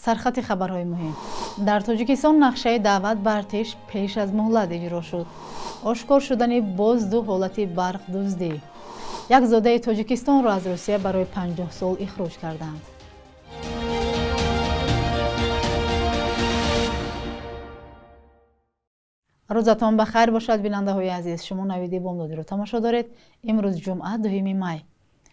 Сархати хабарҳои муҳим. Дар Тоҷикистон нақшаи даъват ба артиш пеш аз муҳлат иҷро шуд. Ошкор шудани боз ду ҳолати барқдуздӣ. Як зодаи Тоҷикистонро аз Русия барои 50 сол ихроҷ карданд. Рӯзатон ба хайр бошад, бинандаҳои азиз. Шумо Навиди Бомдодиро тамошо доред. Имрӯз ҷумъа, 2 май.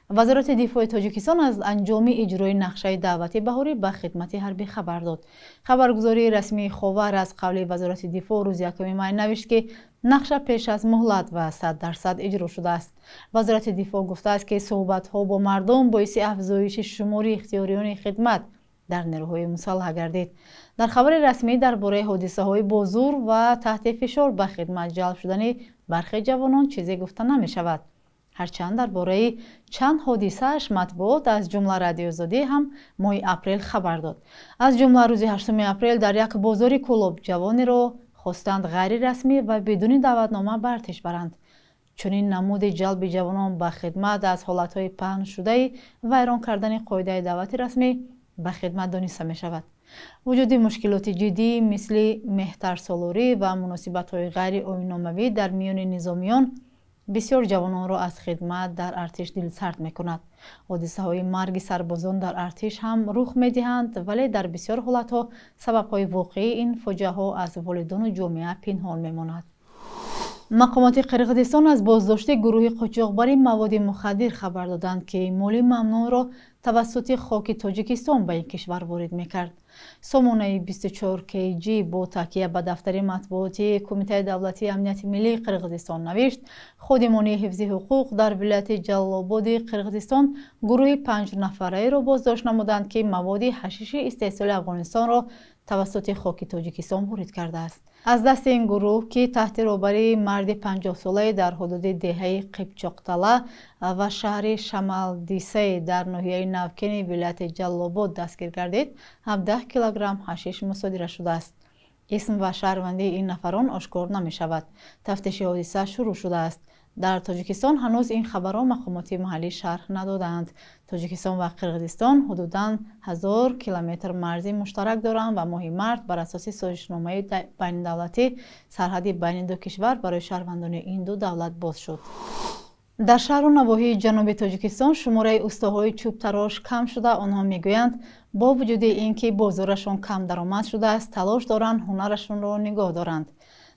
Вазорати дифои Тоҷикистон аз анҷоми иҷрои нақшаи даъвати баҳорӣ ба хидмати ҳарбӣ хабар дод. Хабаргузории расмии Ховар аз қавли Вазорати дифоъ рӯзи 1 май навишт, ки нақша пеш аз муҳлат ва 100% иҷро шудааст. Вазорати дифоъ гуфтааст, ки суҳбатҳо бо мардум боиси афзоиши шумори ихтиёриёни хидмат дар нерӯҳои мусаллаҳ гардид. Дар хабари расмӣ дар бораи ҳодисаҳои бо зур ва таҳти фишор ба хидмат ҷалб шудани бархе ҷавонон чизе гуфта намешавад. Ҳарчанд дар бораи чанд ҳодисааш матбуот аз ҷумла Радиоозодӣ ҳам моҳи апрел хабар дод. Аз ҷумла рӯзи 8 апрел дар як бозори Кӯлоб ҷавонеро хостанд ғайрирасмӣ ва бидуни даъватнома ба артиш баранд. Чунин намуди ҷалби ҷавонон ба хидмат аз ҳолатҳои паҳншудаи вайрон кардани қоидаи даъвати расмӣ ба хидмат дониста мешавад. Вуҷуди мушкилоти ҷиддӣ мисли меҳтарсолорӣ ва муносибатҳои ғайриоинномавӣ дар миёни низомиён бисёр ҷавононро аз хидмат дар артиш дилсард мекунад. Ҳодисаҳои марги сарбозон дар артиш ҳам рух медиҳанд, вале дар бисёр ҳолатҳо сабабҳои воқеии ин фоҷиаҳо аз волидону ҷомеа пинҳон мемонад. Мақомоти Қирғизистон аз боздошти гурӯҳи қочоқбари маводи мухаддир хабар доданд, ки моли мамнӯъро тавассути хоки Тоҷикистон ба ин кишвар ворид мекард. Сомонаи 24 kg бо такя ба дафтари матбуотии Кумитаи давлатии амнияти миллии Қирғизистон навишт, ходимони ҳифзи ҳуқуқ дар вилояти Ҷалолободи Қирғизистон гурӯҳи 5 нафараеро боздошт намуданд, ки маводи ҳашиши истеҳсоли Афғонистонро тавассути хоки Тоҷикистон ворид кардааст. Аз дасти ин гурӯҳ, ки таҳти роҳбарии марди 50-солае дар ҳудуди деҳаи Қипчоқтала ва шаҳри Шамалдисей дар ноҳияи Навкени вилояти Ҷалолобод дастгир гардид, 17 килограмм ҳашиш мусодира шудааст. Исм ва шаҳрвандии ин нафарон ошкор намешавад. Тафтиши ҳодиса шурӯъ шудааст. Дар Тоҷикистон ҳанӯз ин хабарро мақомоти маҳаллӣ шарҳ надодаанд. Тоҷикистон ва Қирғизистон ҳудудан 1000 километр марзи муштарак доранд ва моҳи март бар асоси созишномаи байнидавлатӣ сарҳади байни ду кишвар барои шаҳрвандони ин ду давлат боз шуд. Дар шаҳру навоҳии ҷануби Тоҷикистон шумораи устоҳои чӯбтарош кам шуда. Онҳо мегӯянд, бо вуҷуди ин ки бозорашон кам даромад шудааст, талош доранд ҳунарашонро нигоҳ доранд.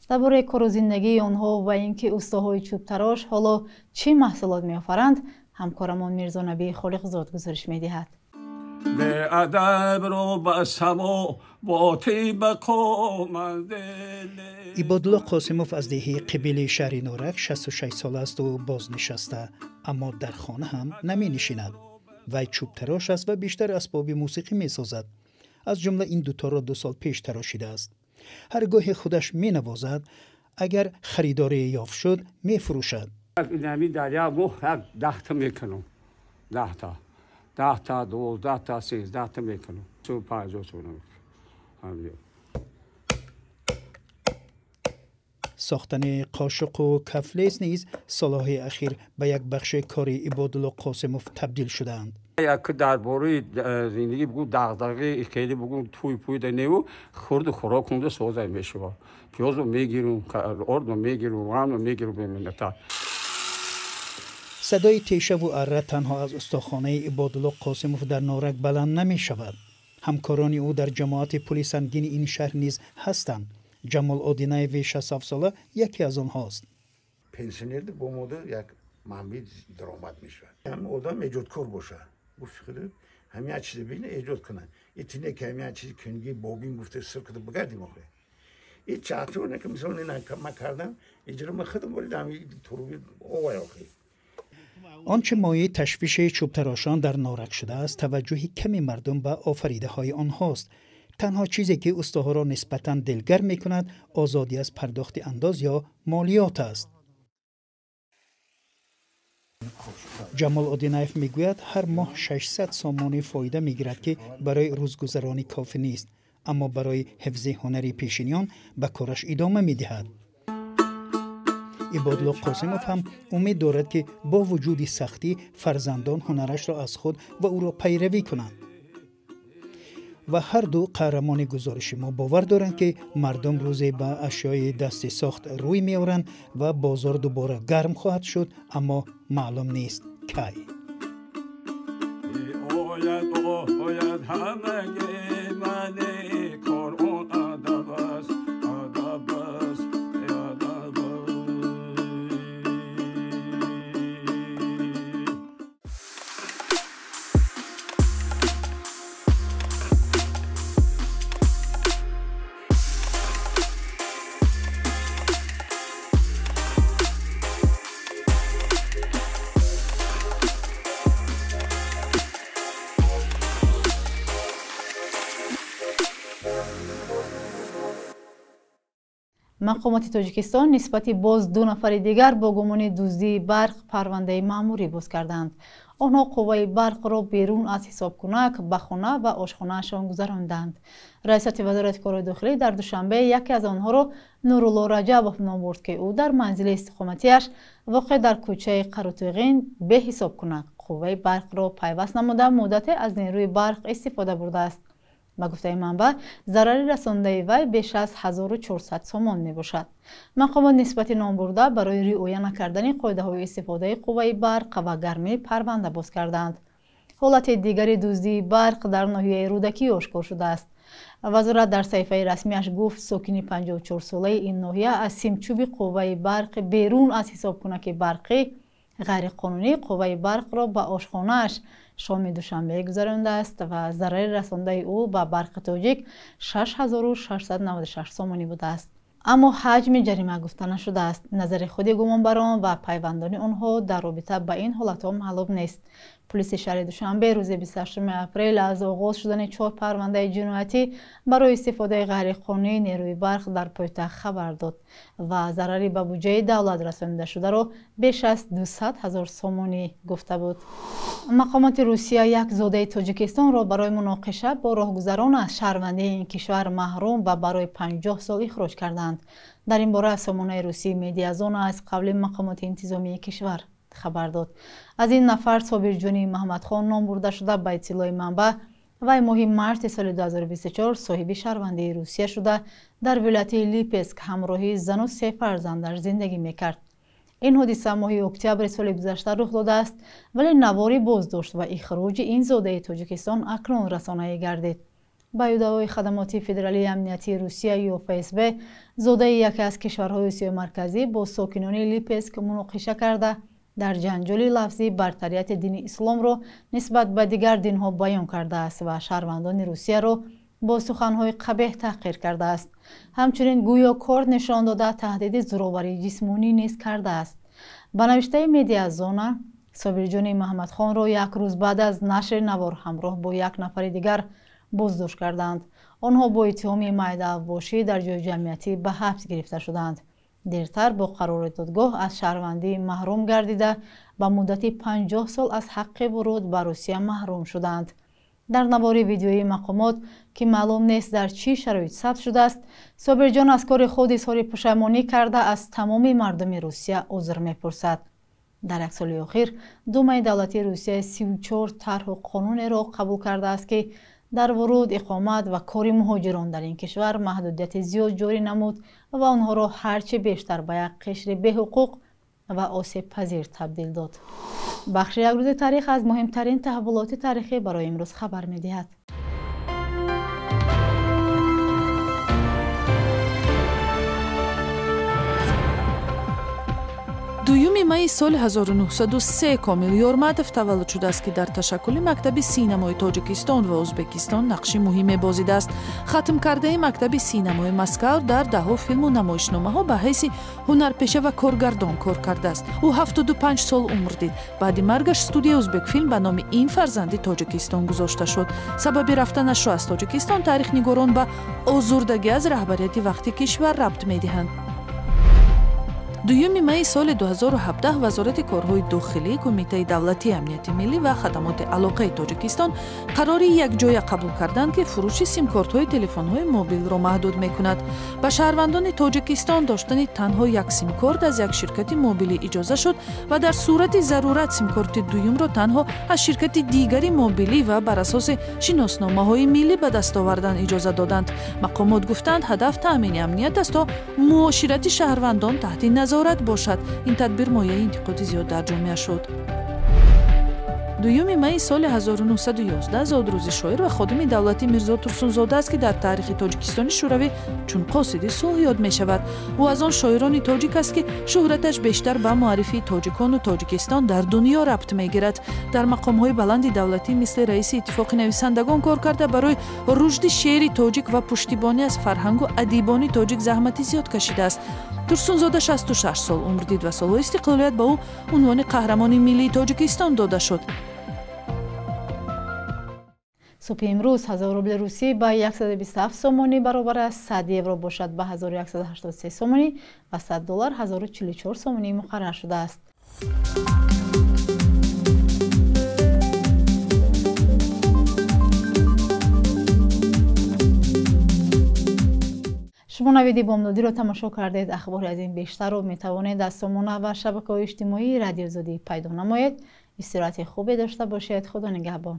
Дар бораи кору зиндагии онҳо ва ин ки устоҳои чӯбтарош ҳоло чӣ маҳсулот меофаранд, ҳамкорамон Мирзонабии Холиқзод гузориш медиҳад. Ибодулло Қосимов аз деҳаи Қибили шаҳри Норак 66 сола аст ва бознишаста, аммо дар хона ҳам наменишинад. Вай чӯбтарош аст ва бештар асбоби мусиқӣ месозад. Аз ҷумла ин дуторо 2 сол пеш тарошидааст. Ҳар гоҳе худаш менавозад, агар харидоре ёфт шуд, мефурӯшад. Дар як моҳ 10та мекунам, 10та, 10та, 12та, 13та мекунам. 50 сомон. Сохтани қошуқу кафлес низ солҳои ахир ба як бахши кори Ибодулло Қосимов табдил шудаанд. Як дар бораи зиндагӣ бугӯ, дағдағаи хеле бугӯ, тӯй пӯйда неву хурду хӯрок кунда соза мешава. Пиёзо мегирум, ордо мегирум, равғано мегирум беминната. Садои тешаву арра танҳо аз устохонаи Ибодулло Қосимов дар Норак баланд намешавад. Ҳамкорони ӯ дар ҷамоати пули сангини ин шаҳр низ ҳастанд. Ҷамол Одинаеви 67-сола яке аз онҳост. Пенсионер бо мода як манбаи даромад мешавад. Ҳам одам эҷодкор бошад. Гуфт худ ҳамин як чизе бина эҷод кунад. Итине ки ҳамин як чизи кунги бобин гуфта сир куда бигардим охе. И чатуне ки мисол ина ма кардам, иҷро ма худам буридам туруби овай охе. Он чӣ мояи ташвиши чӯбтарошон дар Норак шудааст, таваҷҷӯҳи ками мардум ба офаридаҳои онҳост. Танҳо чизе ки устоҳоро нисбатан дилгарм мекунад, озодӣ аз пардохти андоз ё молиёт аст. Ҷамол Одинаев мегӯяд, ҳар моҳ 600 сомонӣ фоида мегирад, ки барои рӯзгузаронӣ кофӣ нест, аммо барои ҳифзи ҳунари пешиниён ба кораш идома медиҳад. Ибодулло Қосимов ҳам умед дорад, ки бо вуҷуди сахтӣ фарзандон ҳунарашро аз худ ва ӯро пайравӣ кунанд. Ва ҳар ду қаҳрамони гузориши мо бовар доранд, ки мардум рӯзе ба ашёи дасти сохт рӯй меоранд ва бозор дубора гарм хоҳад шуд, аммо маълум нест кай. Мақомоти Тоҷикистон нисбати боз ду нафари дигар бо гумони дуздии барқ парвандаи маъмурӣ боз карданд. Онҳо қувваи барқро берун аз ҳисобкунак ба хона ва ошхонаашон гузаронданд. Раисати Вазорати корҳои дохилӣ дар Душанбе яке аз онҳоро Нурулло Раҷабов ном бурд, ки ӯ дар манзили истиқоматиаш воқеъ дар кӯчаи Қарутуғин беҳисобкунак қувваи барқро пайваст намуда муддате аз нерӯи барқ истифода бурдааст. Ба гуфтаи манбаъ, зарари расондаи вай беш аз 1400 сомон мебошад. Мақомот нисбати номбурда барои риоя накардани қоидаҳои истифодаи қувваи барқ ва гармӣ парванда боз карданд. Ҳолати дигари дуздии барқ дар ноҳияи Рӯдакӣ ошкор шудааст. Вазорат дар саҳифаи расмиаш гуфт, сокини 54-солаи ин ноҳия аз симчӯби қувваи барқ берун аз ҳисобкунаки барқӣ ғайриқонунӣ қувваи барқро ба ошхонааш шоми душанбе гузарондааст ва зарари расондаи ӯ ба барқи тоҷик 6696 сомонӣ будааст. Аммо ҳаҷми ҷарима гуфта нашудааст. Назари худи гумонбарон ва пайвандони онҳо дар робита ба ин ҳолатҳо маълум нест. Полиси шаҳри Душанбе рӯзи 28 апрел аз оғоз шудани 4 парвандаи ҷиноятӣ барои истифодаи ғайриқонунии нерӯи барқ дар пойтахт хабар дод ва зарари ба буҷаи давлат расонидашударо беш аз 200 000 сомонӣ гуфта буд. Мақомоти Русия як зодаи Тоҷикистонро барои муноқиша бо роҳгузарон аз шаҳрвандии ин кишвар маҳрум ва барои 50 сол ихроҷ карданд. Дар ин бора сомонаи русии Медиазона аз қавли мақомоти интизомии кишвар хабар дод. Аз ин нафар Собирҷони Маҳмадхон ном бурда шуда, ба иттилои манбаъ вай моҳи марти соли 2024 соҳиби шаҳрвандии Русия шуда, дар вилояти Липецк ҳамроҳи зану се фарзандаш зиндагӣ мекард. Ин ҳодиса моҳи октябри соли гузашта рух додааст, вале навори боздошт ва ихроҷи ин зодаи Тоҷикистон акнун расонаӣ гардид. Ба юдаҳои хадамоти федералии амниятии Русия ё ФСБ, зодаи яке аз кишварҳои Осиёи Марказӣ бо сокинони Липецк муноқиша карда, дар ҷанҷоли лафзӣ бартарияти дини исломро нисбат ба дигар динҳо баён кардааст ва шаҳрвандони Русияро бо суханҳои қабеҳ таҳқир кардааст. Ҳамчунин гӯё кор нишон дода таҳдиди зӯроварии ҷисмонӣ низ кардааст. Ба навиштаи Медиазона, Собирҷони Маҳмадхонро як рӯз баъд аз нашри навор ҳамроҳ бо як нафари дигар боздошт карданд. Онҳо бо иттиҳоми майдаавбошӣ дар ҷои ҷамъиятӣ ба ҳабс гирифта шуданд. Дертар бо қарори додгоҳ аз шаҳрвандӣ маҳрум гардида, ба муддати 50 сол аз ҳаққи вуруд ба Русия маҳрум шуданд. Дар навори видеоии мақомот, ки маълум нест дар чӣ шароит сабт шудааст, Собирҷон аз кори худ изҳори пушаймонӣ карда, аз тамоми мардуми Русия узр мепурсад. Дар як соли охир Думаи давлатии Русия 34 тарҳу қонунеро қабул кардааст, ки дар вуруд, иқомат ва кори муҳоҷирон дар ин кишвар маҳдудияти зиёд ҷорӣ намуд ва онҳоро ҳарчи бештар ба як қишри беҳуқуқ ва осебпазир табдил дод. Бахши як рӯзи таърих аз муҳимтарин таҳаввулоти таърихӣ барои имрӯз хабар медиҳад. Дуюми майи соли 1903 Комил Ёрматов таваллуд шудааст, ки дар ташаккули мактаби синамои Тоҷикистон ва Ӯзбекистон нақши муҳиме бозидааст. Хатмкардаи мактаби синамои Москав дар даҳҳо филму намоишномаҳо ба ҳайси ҳунарпеша ва коргардон кор кардааст. Ӯ 75 сол умр дид. Баъди маргаш студияи Ӯзбекфилм ба номи ин фарзанди Тоҷикистон гузошта шуд. Сабаби рафтанашро аз Тоҷикистон таърихнигорон ба озурдагӣ аз раҳбарияти вақти кишвар рабт медиҳанд. 2 майи соли 2017 Вазорати корҳои дохилӣ, Кумитаи давлатии амнияти миллӣ ва хадамоти алоқаи Тоҷикистон қарори якҷоя қабул карданд, ки фурӯши симкортҳои телефонҳои мобилро маҳдуд мекунад. Ба шаҳрвандони Тоҷикистон доштани танҳо як симкорт аз як ширкати мобилӣ иҷоза шуд ва дар сурати зарурат симкорти дуюмро танҳо аз ширкати дигари мобилӣ ва бар асоси шиносномаҳои миллӣ ба даст овардан иҷоза доданд. Мақомот гуфтанд, ҳадаф таъмини амният аст, то муоширати шаҳрвандон таҳти назорат бошад. Ин тадбир мояи интиқоди зиёд дар ҷомеа шуд. 2 майи соли 1911 зодрӯзи шоир ва ходими давлатӣ Мирзо Турсунзода аст, ки дар таърихи Тоҷикистони Шӯравӣ чун қосиди сулҳ ёд мешавад. Ӯ аз он шоирони тоҷик аст, ки шӯҳраташ бештар ба муаррифии тоҷикону Тоҷикистон дар дунё рабт мегирад. Дар мақомҳои баланди давлатӣ мисли раиси Иттифоқи нависандагон кор карда, барои рушди шеъри тоҷик ва пуштибонӣ аз фарҳангу адибони тоҷик заҳмати зиёд кашидааст. Турсунзода 66 сол умр дид ва солҳои истиқлолият ба ӯ унвони қаҳрамони миллии Тоҷикистон дода шуд. Субҳи имрӯз 1000 рубли русӣ ба 127 сомонӣ баробар аст, 100 евро бошад ба 1183 сомонӣ ва 100 доллар 1044 сомонӣ муқаррар шудааст. Шумо навиди бомдодиро тамошо кардед. Ахбори аз ин бештарро метавонед аз сомона ва шабакаҳои иҷтимоии Радиои Озодӣ пайдо намоед. Истироҳати хубе дошта бошед. Худо нигаҳбон.